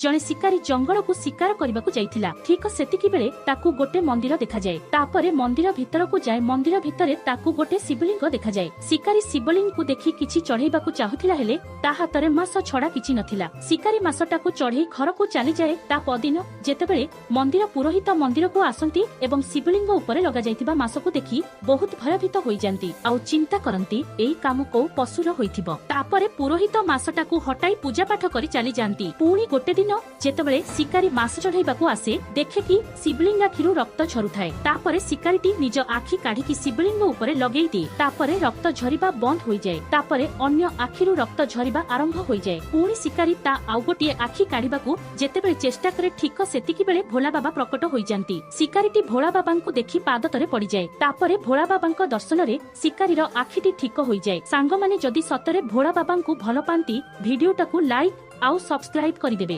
ଜଣେ ଶିକାରୀ ଜଙ୍ଗଲକୁ ଶିକାର କରିବାକୁ ଯାଇଥିଲା। ଠିକ ସେତିକି ବେଳେ ତାକୁ ଗୋଟେ ମନ୍ଦିର ଦେଖାଯାଏ। ତାପରେ ମନ୍ଦିର ଭିତରକୁ ଯାଏ। ମନ୍ଦିର ଭିତରେ ତାକୁ ଗୋଟେ ଶିବଲିଙ୍ଗ ଦେଖାଯାଏ। ଶିକାରୀ ଶିବଲିଙ୍ଗକୁ ଦେଖି କିଛି ଚଢେଇବାକୁ ଚାହୁଁଥିଲା, ହେଲେ ତା ହାତରେ ମାସ ଛଡା କିଛି ନଥିଲା। ଶିକାରୀ ମାସଟାକୁ ଚଢେଇ ଘରକୁ ଚାଲିଯାଏ। ତା ପରଦିନ ଯେତେବେଳେ ମନ୍ଦିର ପୁରୋହିତ ମନ୍ଦିରକୁ ଆସନ୍ତି ଏବଂ ଶିବଲିଙ୍ଗ ଉପରେ ଲଗାଯାଇଥିବା ମାସକୁ ଦେଖି ବହୁତ ଭୟଭୀତ ହୋଇଯାନ୍ତି ଆଉ ଚିନ୍ତା କରନ୍ତି, ଏଇ କାମ କୋଉ ପଶୁର ହୋଇଥିବ। ତାପରେ ପୁରୋହିତ ମାସଟାକୁ ହଟାଇ ପୂଜା ପାଠ କରି ଚାଲିଯାଆନ୍ତି। ପୁଣି ଗୋଟେ ଦିନ ଯେତେବେଳେ ଶିକାରୀ ମାସ ଚଢେଇବାକୁ ଆସେ, ଦେଖେ କି ଶିବଲିଙ୍ଗ ଆଖିରୁ ରକ୍ତ ଝରୁଥାଏ। ତାପରେ ଶିକାରୀଟି ନିଜ ଆଖି କାଢିକି ଶିବଲିଙ୍ଗ ଉପରେ ଲଗେଇ ଦିଏ। ତାପରେ ରକ୍ତ ଝରିବା ବନ୍ଦ ହୋଇଯାଏ। ତାପରେ ଅନ୍ୟ ଆଖିରୁ ରକ୍ତ ଝରିବା ଆରମ୍ଭ ହୋଇଯାଏ। ପୁଣି ଶିକାରୀ ତା ଆଉ ଗୋଟିଏ ଆଖି କାଢିବାକୁ ଯେତେବେଳେ ଚେଷ୍ଟା କରେ, ଠିକ ସେତିକି ବେଳେ ଭୋଳା ବାବା ପ୍ରକଟ ହୋଇଯାନ୍ତି। ଶିକାରୀଟି ଭୋଳା ବାବାଙ୍କୁ ଦେଖି ପାଦତରେ ପଡିଯାଏ। ତାପରେ ଭୋଳା ବାବାଙ୍କ ଦର୍ଶନରେ ଶିକାରୀର ଆଖିଟି ଠିକ ହୋଇଯାଏ। ସାଙ୍ଗମାନେ, ଯଦି ସତରେ ଭୋଳା ବାବାଙ୍କୁ ଭଲ ପାଆନ୍ତି, ଭିଡିଓଟାକୁ ଲାଇକ୍ ଆଉ ସବସ୍କ୍ରାଇବ କରିଦେବେ।